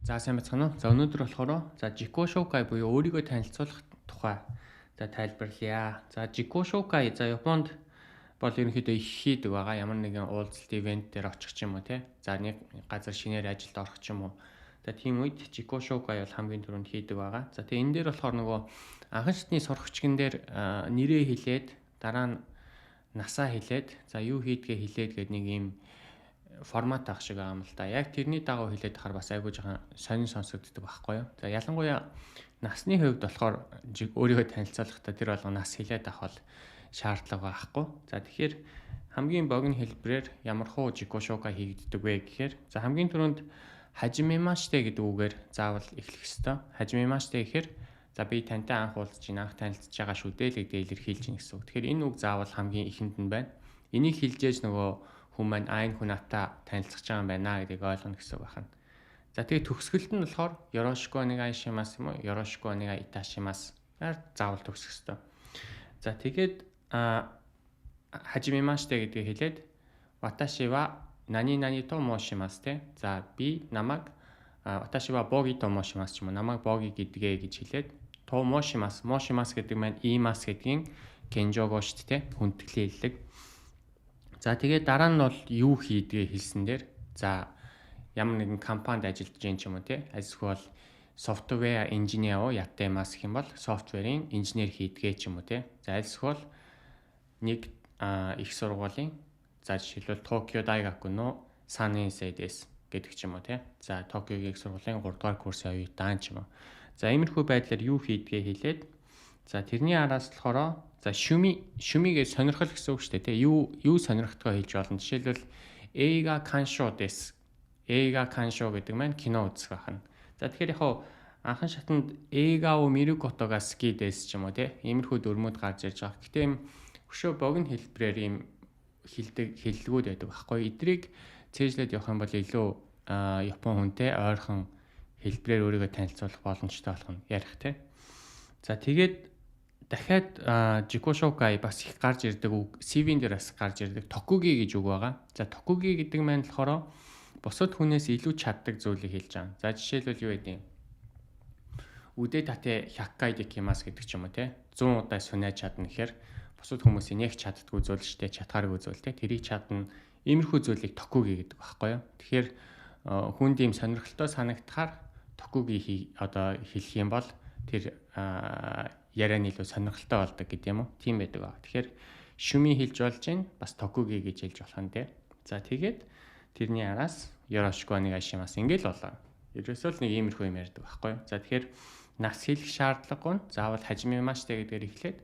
За сайн байцгаана уу? За өнөөдөр болохоор за 自己紹介 буюу өөрийгөө танилцуулах тухай за тайлбарлая. За 自己紹介 за Японд бол ерөнхийдөө их хийдэг байгаа. Ямар нэгэн уулзалт event дээр очих ч юм уу те. За нэг газар шинээр ажилд орох ч юм уу. За тийм үед 自己紹介 бол хамгийн түрүүнд хийдэг байгаа. За тэгээ энэ дээр болохоор нөгөө анхан шатны сурагчган дээр нэрээ хэлээд, дараа нь насаа хэлээд, за юу хийдгээ хэлээд гэдэг нэг юм формат ах шиг байгаа юм л да. Яг тэрний дагуу хэлээд ахаар бас айгүй жоохон сонин сонсогддог байхгүй юу. За ялангуяа насны хувьд болохоор өөрийгөө танилцуулахдаа тэр болгон нас хэлээд авах бол шаардлага байхгүй. За тэгэхээр хамгийн богино хэлбэрээр ямар хуу 自己紹介 хийгддэг вэ гэхээр за хамгийн түрүүнд はじめまして гэдэг үгээр заавал эхлэх ёстой. はじめまして гэхээр за би тантай анх уулзж байна, анх танилцж байгаа шүү дээ л гэдгээ илэрхийлж байна гэсэн үг. Тэгэхээр энэ үг заавал хамгийн эхэнд нь байна. Энийг хэлж ээж нөгөө хүн маань а энэ хүн надтай танилцах байгаа юм байна гэдгийг ойлгоно гэсэн үг байна. За тэгээ төгсгөлд нь болохоор よろしくお願いします юм уу? よろしくお願いいたします заавал төгсөх ёстой. За тэгээд はじめまして гэдгийг хэлээд 私は何々と申します те. За би намайг 私はボギと申します ч юм уу, намайг Боги гэдгээ гэж хэлээд と申します, 申します гэдэг маань 言います гэдгийн 謙譲語 шүү дээ, хүндэтгэлийн хэллэг. За тэгээд дараа нь бол юу хийдгээ хэлсэн дээр за ямар нэгэн компанид ажиллаж гин ч юм уу те, эсвэл software engineer をやってます гэх юм бол software -ийн инженер хийдгээ ч юм уу те. За эсвэл нэг их сургуулийн, за жишээлбэл Токио 大学の3年生です гэдэг ч юм уу те. За Токиогийн их сургуулийн 3 дугаар курсын оюутан ч юм уу. За иймэрхүү байдлаар юу хийдгээ хэлээд, за тэрний араас болохоор за 趣味, 趣味 гэж сонирхол гэсэн үг шүү дээ, тий. Юу сонирхдгоо хэлж болно. Жишээлбэл 映画鑑賞です. 映画鑑賞 гэдэг маань кино үзэх байна. За тэгэхээр яг анхан шатанд 映画を見ることが好きです ч юм уу, тий. Иймэрхүү дүрмүүд гарч ирж байгаа. Гэтэ ийм өшөө богино хэлбэрээр ийм хэлдэг хэллэгүүд байдаг байхгүй. Эдрийг цээжлээд явах юм бол илүү Япон хүнтэй ойрхон хэлбэрээр өөрийгөө танилцуулах боломжтой болох нь ярих, тий. За тэгээд дахиад 自己紹介 бас их гарч ирдэг үг, CV-н дээр бас гарч ирдэг 特技 гэж үг байгаа. За 特技 гэдэг маань болохоор бусад хүнээс илүү чаддаг зүйлийг хэлж байгаа. За жишээлбэл юу гэдэг юм? 腕立て百回できます гэдэг ч юм уу, те. 100 удаа сунаж чадна гэхээр бусад хүмүүсийн нэг чаддгүй зүйл шүү дээ, чадхааргүй зүйл, те. Тэрийг чадна. Иймэрхүү зүйлийг 特技 гэдэг байхгүй юу? Тэгэхээр хүнд ийм сонирхолтой санагдахаар 特技 одоо хэлэх юм бол тэр яриа нь илүү сонирхолтой болдог гэдэг юм уу? Тийм байдаг ба. Тэгэхээр 趣味 хэлж болж байна, бас 特技 гэж хэлж болох нь, те. За тэгээд тэрний араас よろしくお願いします ингээл болоо. Ерөөсөө л нэг иймэрхүү юм ярьдаг байхгүй юу? За тэгэхээр нас хэлэх шаардлагагүй нь заавал はじめまして гэдгээр эхлээд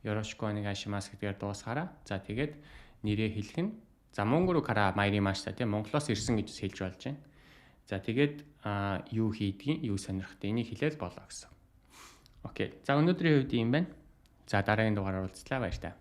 よろしくお願いします гэдгээр дуусгаараа. За тэгээд нэрээ хэлэх нь за モンゴルから参りました тийм, Монголоос ирсэн гэж хэлж болж байна. За тэгээд юу хийдгийг, юу сонирхдаг энийг хэлээл болоо гэсэн. Окей. За өнөөдрийн хувьд ийм байна. За дараагийн дугаараар уулзлаа, баяртай.